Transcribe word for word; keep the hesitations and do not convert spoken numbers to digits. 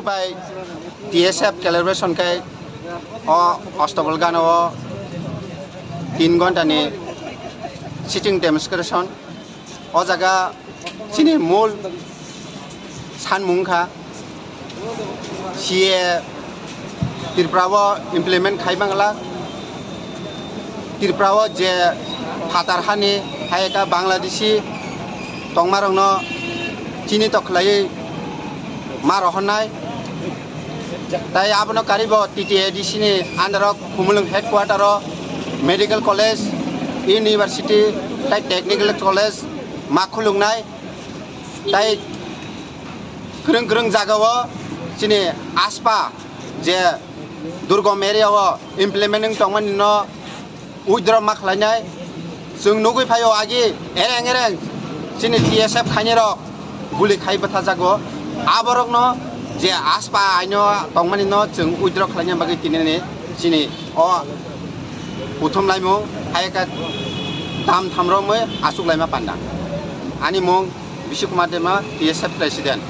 Bai T S F celebration khe o Astabal gana o tin ghonta ni sitting demonstration. O jaga chini mul sanmung kha C A Tripura o implement khai bangla. Tripura o je phatar hani hayaka Bangladeshi tongmarokno chini to khlaiwi ma rohornai. Tai abono karibo T T A D C ni under o Khumulwng headquarter o medical college, university, tai technical college ma khuluknai. Tai kwrwng kwrwng jaga o chini aspa je durgom area o implement wng tongmani no withdraw ma khlainai. Chwng nugwi phaio agi ereng ereng chini T S F khainai rok guli khai bwthajago. Aborokno je aspa aino tongmani no chwng withdraw khlaina bagwi tinini chini o kuthum laimung hai khe dam thamromwi achuk laima panda. Ani mung Bishik Kumar Dema, T S F president.